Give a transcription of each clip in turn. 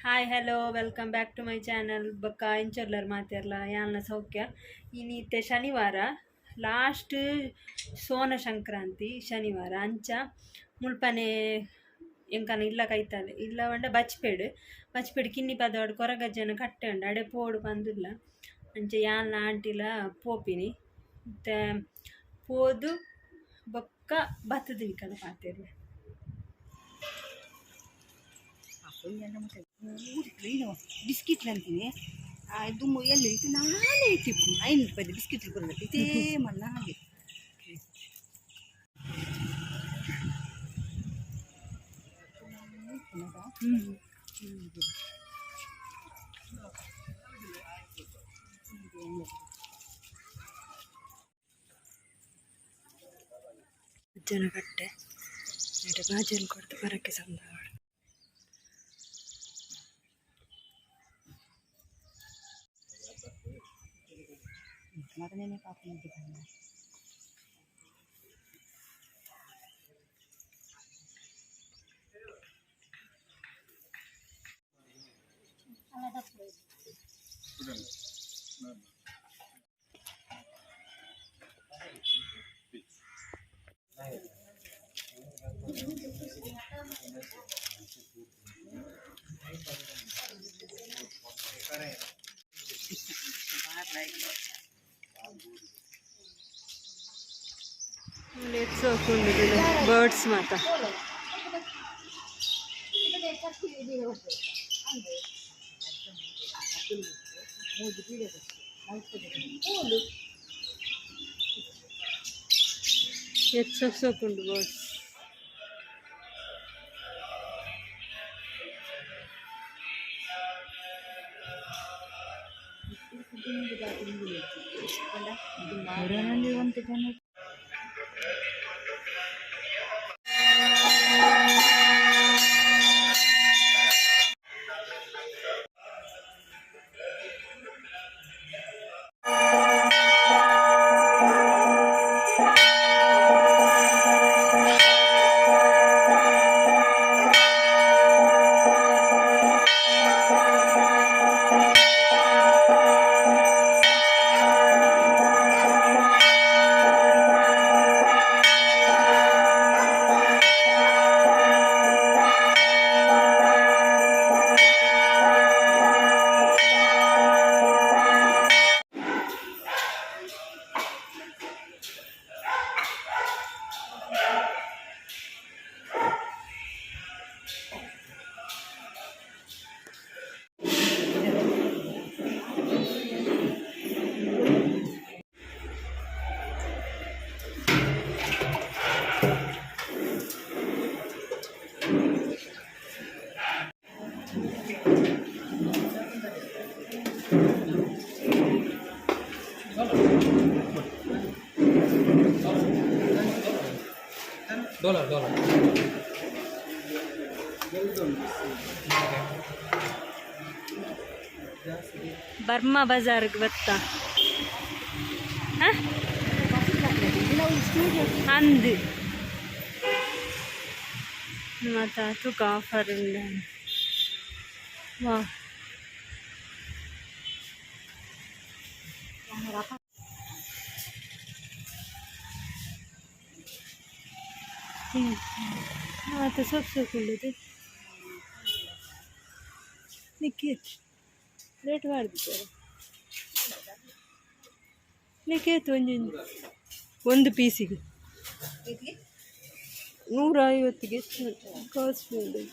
Hi hello welcome back to my channel. ಬೊಕ್ಕ ಇಂಚೊಲ್ಲರ್ ಮಾತೆರ್ಲ ಯಾನ್ಲ ಸೌಖ್ಯ. ಇನಿತ್ತೆ ಶನಿವಾರ ಲಾಸ್ಟ್ ಸೋನ ಸಂಕ್ರಾಂತಿ ಶನಿವಾರ ಅಂಚ ಮುಲ್ಪನೆ ಎಂಕನ ಇಲ್ಲ ಕೈತಾಲೆ ಇಲ್ಲ ಪಂಡ ಬಚ್ಪೇಡು ಬಚ್ಪೇಡು ಕಿನ್ನಿ ಪದವಾಡು ಕೊರಗಜ್ಜನ ಕಟ್ಟೆ ಉಂಡು ಅಡೆ ಪೋಡು ಪಂದುಲ್ಲ ಅಂಚ ಯಾನ್ಲ ಆಂಟಿಲ ಪೋಪಿನಿ ಇತ್ತೆ ಪೋದು ಬೊಕ್ಕ ಬತ್ತದ ನಿಕಲ ಪಾತೆರ್ವೆ. ಬಿಸ್ಕಿಟ್ ಅಂತೀನಿ ದುಮ್ಮು ಎಲ್ಲಿ ಇತ್ತು ನಾನೇ ಇಟ್ಟಿಪ್ಪು 5 ರೂಪಾಯಿ ಬಿಸ್ಕಿಟ್ ಬರೋದಕ್ಕೆ ಇದೇ ಮಣ್ಣ ಹಾಗೆ. ಅಜ್ಜನ ಕಟ್ಟೆ ಬಾಜೆಲ್ ಕೊಡ್ತು ಬರಕ್ಕೆ ಸಂದ. ಮಗನೇನೆ ಪಾಪ ಮುಗಿದ್ದಾನೆ. ಬರ್ಡ್ಸ್ ಮಾತ. ಏತ್ ಸೋಕ್ ಸೋಕುಂಡು ಬರ್ಡ್ಸ್. ಒಂದು ಜನ. Dollar dollar. Burma ಬಜಾರ್ಗೆ ಬತ್ತ ಅಂದು ಮಾತ ತೂಕ ಆಫರ್ ಉಂಡು. ವಾ, ಮಾತ ಸೊಪ್ಪು ಸೊಪ್ಪು ಉಂಡು. ನಿಕ್ಕೇತ್ ರೇಟ್ ಮಾಡಿದ್ದಾರೆ ನಿಕ್ಕೇತ್ ಒಂಜಿ ಒಂದು ಪೀಸಿಗೆ 150ಗೆ ಕಾಸ್ಟ್ಲಿ ಉಂಡು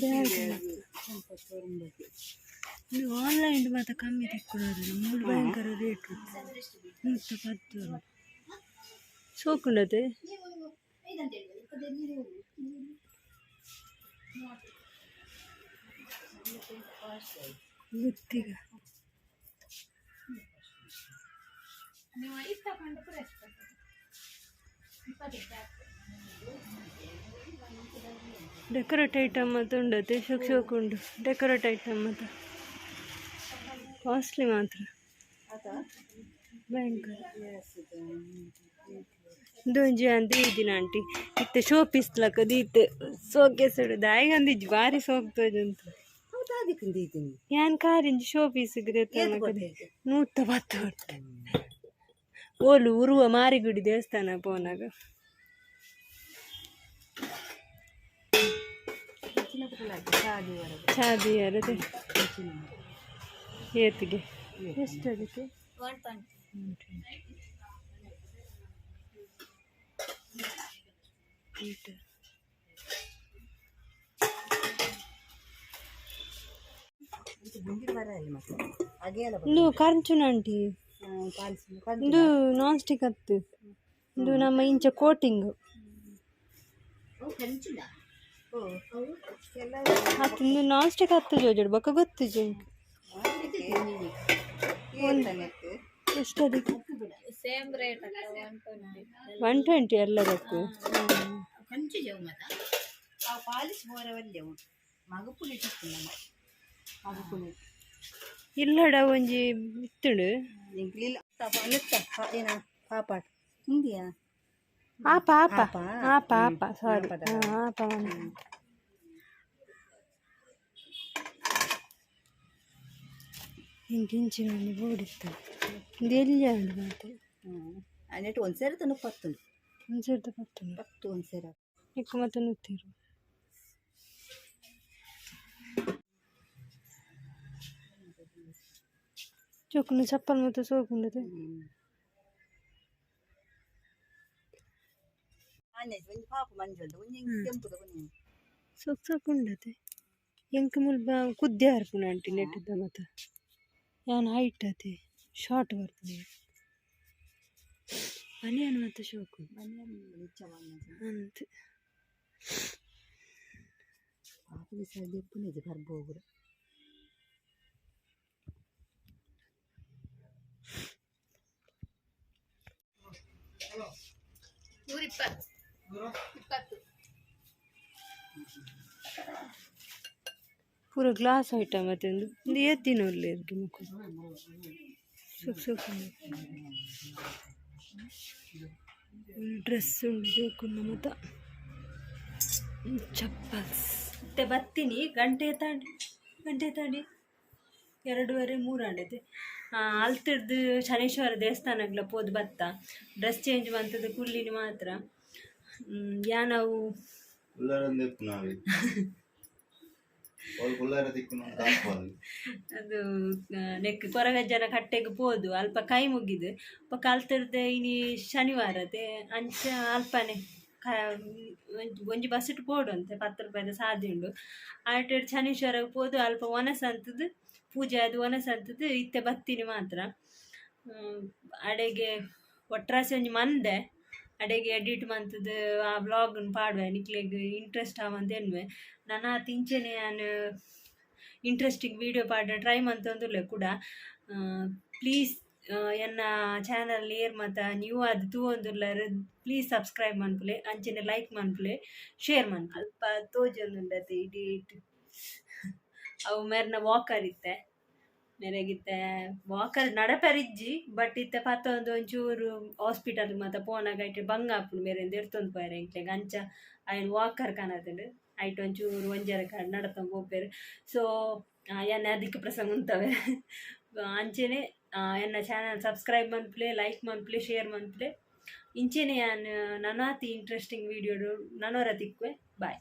ಬ್ಯಾಗ್. ನೀವು ಆನ್ಲೈನ್ ಮಾತ್ರ ಕಮ್ಮಿ ತಿಕ್ಕೊಡೋದು, ಮೂಲು ಭಯಂಕರ ರೇಟ್, 110. ಸೋಕುಂಡತೆ. ಗೊತ್ತಿಗ. ಡೆಕೋರೇಟ್ ಐಟಮ್ ಮತ್ತು ಉಂಡತೆ, ಶೋಕ್ ಶೋಕ್ ಉಂಡು. ಡೆಕೋರೇಟ್ ಐಟಮ್ ಮತ್ತು ಕಾಸ್ಟ್ಲಿ ಮಾತ್ರ ಭಯಂಕರ. ಉಂದೊಂಜಿ ಅಂದ್ ಆಂಟಿ ಇತ್ತೆ ಶೋ ಪೀಸ್ ಲಕ ದೀತೆ ಸೋಕೆಸಡು ದಾಯೆಗಂದಿಜ್ಜಿ ಬಾರಿ ಸೋಕ್ ತೋಜುಂತು. ದೀತೀನಿ. ಯಾನ್ ಕಾರಿಂಜಿ ಶೋ ಪೀಸ್ 110 ಕೊಡ್ತೆ. ಓಲು ಉರುವ ಮಾರಿಗುಡಿ ದೇವಸ್ಥಾನ ಪೋನಾಗ. ಚಾದಿ ಅರದೆ ಏತಿಗೆ ಎಷ್ಟು ಅದಕ್ಕೆ? 120. ಇಂದು ಕಂಚುನ ಆಂಟಿ, ಇಂದು ನಾನ್ ಸ್ಟಿಕ್ ಅತ್ತು. ಇಂದು ನಮ್ಮ ಇಂಚ ಕೋಟಿಂಗ್ ಅತ್ತು. ಇಂದು ನಾನ್ ಸ್ಟಿಕ್ ಹತ್ತು ಜೋಜೋಡು ಬೊಕ್ಕ ಗೊತ್ತಿಜಿ. ಎಷ್ಟು ಅದಕ್ಕೆ? 120 ಎಲ್ಲದಕ್ಕೂ. ಇಲ್ಲಡ ಒಂಜಿ ಇತ್ತುಂಡು. ಆಪ ಆಪ ಆಪ ಆಪ, ಸಾರಿ, ಆಪ. ಇಂಚಿನ ಒಂಜಿ ಬೋರ್ಡ್ ಇತ್ತು. ಇಂದು ಎಲ್ಲಿ ಉಂಡು ಮಾತೆ? ಅನ್ನೆಟ್ಟು ಒಂದು ಸೇರ ತನಕ ಪತ್ತುಂಡು. ಒಂದು ಸೇರ್ದ ಪತ್ತುಂಡು. ಪತ್ತು ಒಂದು ಸೇರ. ಇಕ್ಕು ಮತ್ತೆ ನುತ್ತೀರು. ಚೊಕ್ಕುನು ಚಪ್ಪಲ್ ಮತ್ತು ಸೋಕುಂಡದೆ. ಒಂಜಿ ಪಾಪ ಮಂಜುಂಡು, ಒಂಜಿ ಕೆಂಪುದ ಒಂಜಿ. ಸೊಕ್ ಸೊಕ್ ಉಂಡತೆ. ಎಂಕ್ ಮುಲ್ಪ ಕುದ್ದೆ ಆರ್ಪುನ ಆಂಟಿ ನೆಟ್ಟುದ ಮತ. ಯಾನ್ ಹೈಟ್ ಅತೆ, ಶಾರ್ಟ್ ಬರ್ಪುನ. ಬನಿಯನ್ ಮಾತ ಶೋಕು ಅಂತ್. ಪಾಪ ದಿವಸ ದೆಪ್ಪುನಿದೆ ಬರ್ಬೋಗುರು. ಪೂರ ಗ್ಲಾಸ್ ಐಟಮ್ ಅತೆ. ಉಂದು ಉಂದು ಏತ್ ದಿನ ಉಲ್ಲೆರ್ಗೆ ಮೊಕುಲು? ಸೊಕ್ ಸೊಕ್ ಉಂಡು. ಡ್ರೆಸ್ ಉಂಡು ಜೋಕುಲ್ನ ಮಾತ, ಚಪ್ಪಲ್ಸ್. ಮತ್ತೆ ಬತ್ತೀನಿ. ಗಂಟೆ ತಾಂಡಿ, ಗಂಟೆ ತಾಂಡಿ 2:30 3 ಆಂಡತೆ. ಅಲ್ತಿರ್ದು ಶನೇಶ್ವರ ದೇವಸ್ಥಾನಗ್ಲ ಪೋದು ಬತ್ತ, ಡ್ರೆಸ್ ಚೇಂಜ್ ಮಂತದ ಕುಲ್ಲಿನಿ ಮಾತ್ರ. ಯಾನವು ಕುಲ್ಲರಂದೆ ಅವ್ಳು ಕುಲ್ಲರ ತಿಕ್ಕುನ. ಅದು ನೆಕ್ ಕೊರಗಜ್ಜನ ಕಟ್ಟೆಗೆ ಪೋದು ಅಲ್ಪ ಕೈ ಮುಗಿದು ಬೊಕ ಅಲ್ತಿರ್ದು ಇನಿ ಶನಿವಾರತೆ ಅಂಚ ಅಲ್ಪನೆ ಕ ಒಂಜಿ ಬಸ್ಸಿಟ್ಟು ಪೋಡು ಅಂತೆ 10 ರೂಪಾಯಿದ ಸಾದಿ ಉಂಡು. ಆಟೆಡ್ ಶನೀಶ್ವರಗ್ ಪೋದು ಅಲ್ಪ ಒನಸ್ ಅಂತದ್ದು, ಪೂಜೆ ಅದು ಒನಸ್ ಅಂತದ್ದು ಇತ್ತೆ ಬತ್ತೀನಿ ಮಾತ್ರ. ಅಡೆಗೆ ಒಟ್ರಾಸಿ ಒಂಜಿ ಮಂದೆ ಅಡೆಗೆ ಎಡಿಟ್ ಮಂತದ್ದು ಆ ವ್ಲಾಗ್ನ್ ಪಾಡುವೆ. ನಿಕ್ಲೆಗ್ ಇಂಟ್ರೆಸ್ಟ್ ಆವಂತ ಎನ್ನುವೆ. ನನಾತ್ ಇಂಚೆನೆ ಯಾನ್ ಇಂಟ್ರೆಸ್ಟಿಂಗ್ ವೀಡಿಯೋ ಪಾಡ ಟ್ರೈ ಮಂತೊಂದುಲ್ಲೆ ಕೂಡ. ಪ್ಲೀಸ್, ಎನ್ನ ಚಾನಲ್ ಏರ್ ಮಾತ ನ್ಯೂ ಆದ್ ತೂವೊಂದುಲ್ಲರ್ ಪ್ಲೀಸ್ ಸಬ್ಸ್ಕ್ರೈಬ್ ಮನ್ಪುಲೆ, ಅಂಚೆನೆ ಲೈಕ್ ಮನ್ಪುಲೆ, ಶೇರ್ ಮನ್ಪುಲೆ. ಅಲ್ಪ ತೋಜೊಂದುಂಡತೆ ಇಡೀ. ಅವು ಮೇರ್ನ ವಾಕರ್ ಇತ್ತೆ. ಮೇರೆಗಿತ್ತೆ ವಾಕರ್ ನಡಪರಿಜ್ಜಿ, ಬಟ್ ಇತ್ತೆ ಪತ್ತೊಂದು ಒಂಚೂರು ಹಾಸ್ಪಿಟಲ್ ಮಾತ ಪೋನಾಗ ಐಟ್ ಬಂಗ ಆಪುಂಡು ಮೇರೆಂದು ಎರ್ತೊಂದು ಪೋಯೆರ್ ಎಂಕ್ಲೆಗ್. ಅಂಚ ಐನ್ ವಾಕರ್ ಕನತ್ಂಡ್. ಐಟ್ ಒಂಚೂರು ಒಂಜರ ಕಾಡ್ ನಡತೊಂದು ಪೋಪೆರ್. ಸೊ ಎನ್ನ ಅದಕ್ಕೆ ಪ್ರಸಂಗ ಉಂತವೆ. ಅಂಚೆನೆ ಎನ್ನ ಚಾನಲ್ ಸಬ್ಸ್ಕ್ರೈಬ್ ಮನ್ಪುಲೆ, ಲೈಕ್ ಮನ್ಪುಲೆ, ಶೇರ್ ಮನ್ಪುಲೆ. ಇಂಚೆನೆ ಯಾನ್ ನನಾತಿ ಇಂಟ್ರೆಸ್ಟಿಂಗ್ ವೀಡಿಯೋಡು ನನೊರ ತಿಕ್ಕುವೆ. ಬಾಯ್.